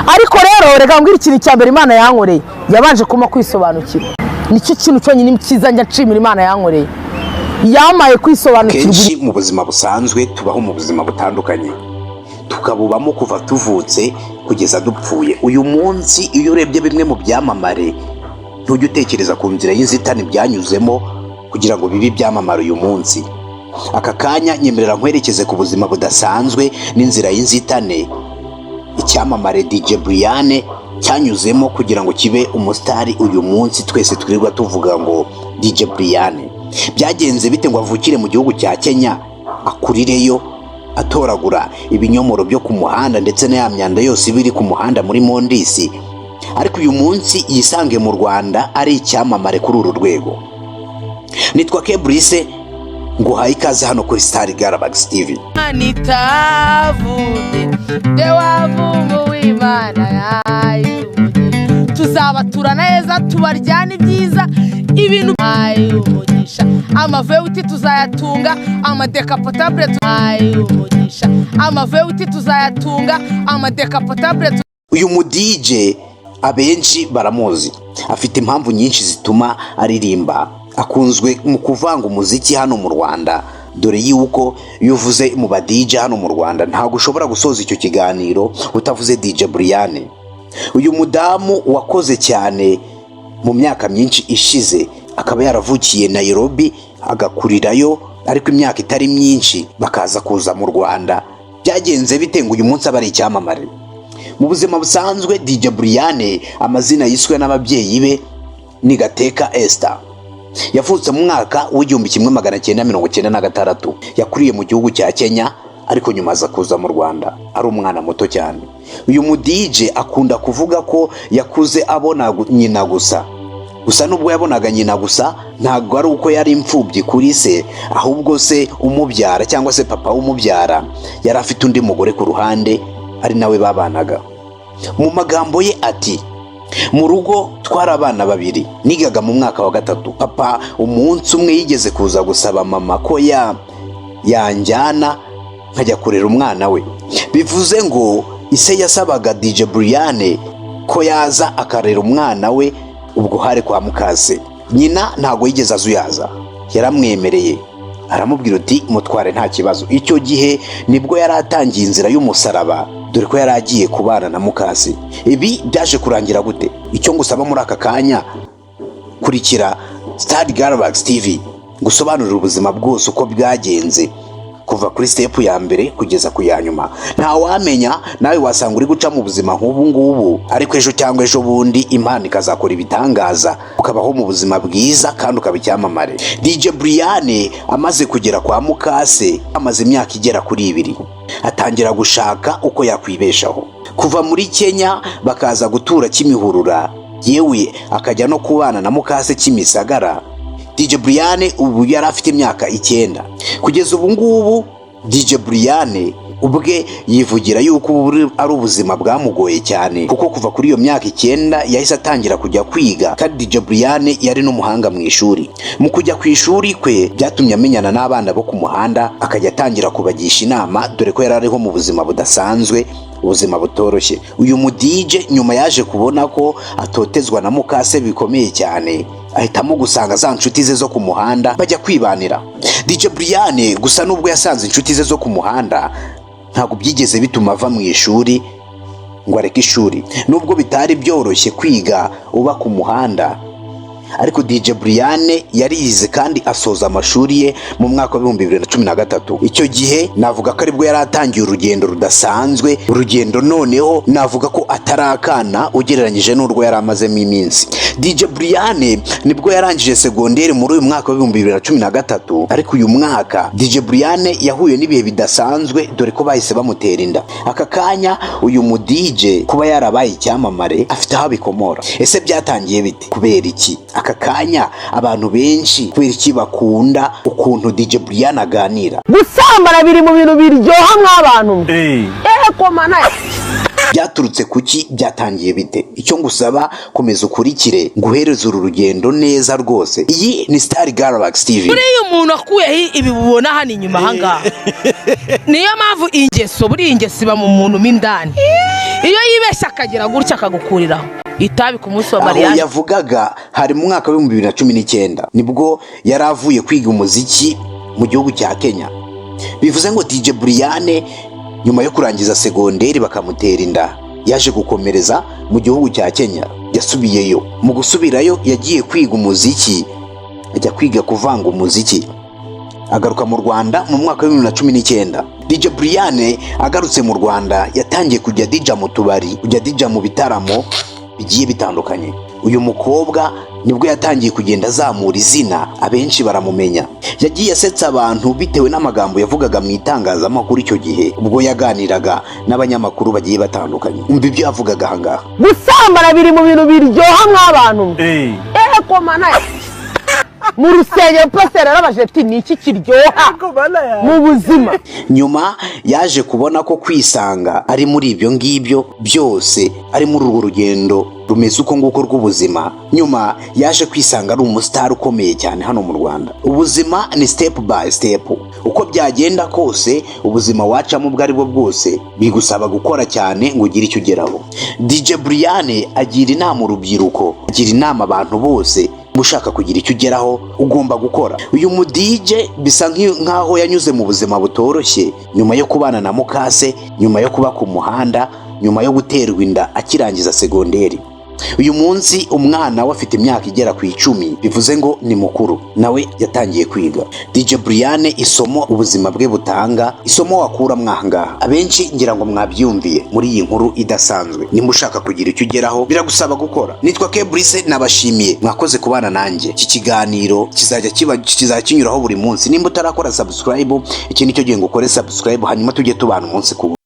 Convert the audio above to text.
Ariko rero reka mbwira ikintu cya mbere Imana yankoreye: yabanje kumpa kwisobanukirwa. Nicyo kintu cyonyine cyiza njya nshimira Imana yankoreye, yampaye kwisobanukirwa. Kenshi mu buzima busanzwe tubaho mu buzima butandukanye, tukabubamo kuva tuvutse kugeza dupfuye. Uyu munsi iyo urebye bimwe mu byamamare, ntujya utekereza ku nzira y'inzitane byanyuzemo kugira ngo bibe ibyamamare uyu munsi. Aka kanya nyemerera nkwerekeze ku buzima budasanzwe n'inzira y'inzitane icyamamare DJ Brianne cyanyuzemo kugira ngo kibe umusitari uyu munsi twese twirirwa tuvuga ngo DJ Brianne. Byagenze bite ngo avukire mu gihugu cya Kenya, akurireyo atoragura ibinyomoro byo ku muhanda ndetse na ya myanda yose iba iri ku muhanda muri Mondisi, ariko uyu munsi yisange mu Rwanda ari icyamamare kuri uru rwego? Nitwa Keburise, nguhaye ikaze hano kuri Star Galaxy TV. Itavuye de wavumu w'Imana yayo, tuzabatura neza, tubaryana ibyiza ibintu umugisha. Ama V8 tuzayatunga, ama décapotable umugisha, ama V8 tuzayatunga, ama décapotable. Uyu mu DJ abenshi baramuzi, afite impamvu nyinshi zituma aririmba, akunzwe mu kuvanga umuziki hano mu Rwanda, dore yuko iyo uvuze mu ba DJ hano mu Rwanda ntabwo ushobora gusoza icyo kiganiro utavuze DJ Brianne. Uyu mudamu wakoze cyane mu myaka myinshi ishize, akaba yaravukiye Nairobi agakurirayo, ariko imyaka itari myinshi bakaza kuza mu Rwanda. Byagenze bite ngo uyu munsi abe ari icyamamare? Mu buzima busanzwe DJ Brianne, amazina yiswe n'ababyeyi be ni Gateka Esther. Yavutse mu mwaka w'1996. Yakuriye mu gihugu cya Kenya, ariko nyuma aza kuza mu Rwanda ari umwana muto cyane. Uyu mu DJ akunda kuvuga ko yakuze abona nyina gusa. Gusa nubwo yabonaga nyina gusa, ntabwo ari uko yari imfubyi kuri se, ahubwo se umubyara cyangwa se papa w'umubyara yari afite undi mugore ku ruhande, ari nawe babanaga. Mu magambo ye ati: "Mu rugo twari abana babiri, nigaga mu mwaka wa gatatu. Papa umunsi umwe yigeze kuza gusaba mama ko yanjyana nkajya kurera umwana we." Bivuze ngo ise yasabaga DJ Brianne ko yaza akarera umwana we, ubwo hari kwa mukase. Nyina ntabwo yigeze azuyaza, yaramwemereye, aramubwira uti: "Mutware, nta kibazo." Icyo gihe nibwo yari atangiye inzira y'umusaraba, dore ko yari agiye kubana na mukase. Ibi byaje kurangira gute? Icyo ngusaba muri aka kanya, kurikira Star Galaxy TV gusobanurira ubuzima bwose uko bwagenze kuva kuri step ya mbere kugeza ku ya nyuma. Ntawamenya, nawe wasanga uri guca mu buzima nk'ubu ngubu, ariko ejo cyangwa ejo bundi Imana ikazakora ibitangaza, ukabaho mu buzima bwiza kandi ukaba icyamamare. DJ Brianne amaze kugera kwa mukase, amaze imyaka igera kuri 2, atangira gushaka uko yakwibeshaho. Kuva muri Kenya bakaza gutura Kimihurura, yewe akajya no kubana na mukase Kimisagara, DJ Brianne ubu yari afite imyaka 9. Kugeza ubu ngubu DJ Brianne ubwe yivugira yuko ubu ari ubuzima bwamugoye cyane, kuko kuva kuri iyo myaka 9 yahise atangira kujya kwiga, kandi DJ Brianne yari n'umuhanga mu ishuri. Mu kujya ku ishuri kwe byatumye amenyana n'abana bo ku muhanda, akajya atangira kubagisha inama, dore ko yari ariho mu buzima budasanzwe, ubuzima butoroshye. Uyu mu DJ nyuma yaje kubona ko atotezwa na mukase bikomeye cyane, ahitamo gusanga za nshuti ze zo ku muhanda bajya kwibanira. DJ Brianne gusa nubwo yasanze inshuti ze zo ku muhanda, ntabwo byigeze bituma ava mu ishuri ngo areke ishuri. Nubwo bitari byoroshye kwiga uba ku muhanda, ariko DJ Brianne yarize kandi asoza amashuri ye mu mwaka wa 2013. Icyo gihe navuga ko aribwo yari atangiye urugendo rudasanzwe, urugendo noneho navuga ko atari akana ugereranyije n'urwo yari amazemo iminsi. DJ Brianne nibwo yarangije segonderi muri uyu mwaka wa 2013. Ariko uyu mwaka DJ Brianne yahuye n'ibihe bidasanzwe, dore ko bahise bamutera inda. Aka kanya uyu mu DJ kuba yarabaye icyamamare afite aho abikomora. Ese byatangiye bite? Kubera iki aka kanya abantu benshi, kubera iki bakunda ukuntu DJ Brianne aganira? Gusambana biri mu bintu biryoha mw'abantu mwe. Ehe, komana. Byaturutse kuki? Byatangiye bite? Icyo ngusaba, komeza ukurikire nguhereze uru rugendo neza rwose. Iyi ni Star Galaxy TV. Buriya umuntu akuyeho ibi ubona hano inyuma ahangaha, niyo mpamvu ingeso, buriya ingeso iba mu muntu mo indani. Iyo yibeshye akagera gutya akagukuriraho itabi ku munsi wa Aho mariage. yavugaga hari mu mwaka wa 2019, nibwo yari avuye kwiga umuziki mu gihugu cya Kenya. Bivuze ngo DJ Brianne nyuma yo kurangiza segonderi bakamutera inda, yaje gukomereza mu gihugu cya Kenya. Yasubiyeyo, mu gusubirayo yagiye kwiga umuziki, ajya kwiga kuvanga umuziki, agaruka mu Rwanda mu mwaka wa 2019. DJ Brianne agarutse mu Rwanda yatangiye kujya dija mu tubari, kujya dija mu bitaramo bigiye bitandukanye. Uyu mukobwa nibwo yatangiye kugenda azamura izina, abenshi baramumenya. Yagiye asetsa abantu bitewe n'amagambo yavugaga mu itangazamakuru icyo gihe, ubwo yaganiraga n'abanyamakuru bagiye batandukanye. Umva ibyo yavugaga ahangaha. Gusambana biri mu bintu biryoha mw'abantu mwe. Ehe komana, mu rusengero pasiteri yarabaje ati: "Ni iki kiryoha mu buzima?" Nyuma yaje kubona ko kwisanga ari muri ibyo ngibyo byose, ari muri urwo rugendo rumeze uko nguko rw'ubuzima, nyuma yaje kwisanga ari umusitari ukomeye cyane hano mu Rwanda. Ubuzima ni step by step. Uko byagenda kose, ubuzima wacamo ubwo ari bwo bwose, bigusaba gukora cyane ngo ugire icyo ugeraho. DJ Brianne agira inama urubyiruko, agira inama abantu bose: ushaka kugira icyo ugeraho ugomba gukora. Uyu mu DJ bisa nk'aho yanyuze mu buzima butoroshye nyuma yo kubana na mukase, nyuma yo kuba ku muhanda, nyuma yo guterwa inda akirangiza segonderi. Uyu munsi umwana we afite imyaka igera ku 10, bivuze ngo ni mukuru, nawe yatangiye kwiga. DJ Brianne, isomo ubuzima bwe butanga, isomo wakura mwahangaha, abenshi ngira ngo mwabyumviye muri iyi nkuru idasanzwe. Nimba ushaka kugira icyo ugeraho, biragusaba gukora. Nitwa Kebrice, nabashimiye, mwakoze kubana nanjye. Iki kiganiro kizajya kiba, kizajya kinyuraho buri munsi. Nimba utarakora subscribe, iki nicyo gihe ngo ukore subscribe, hanyuma tujye tubana umunsi ku wundi.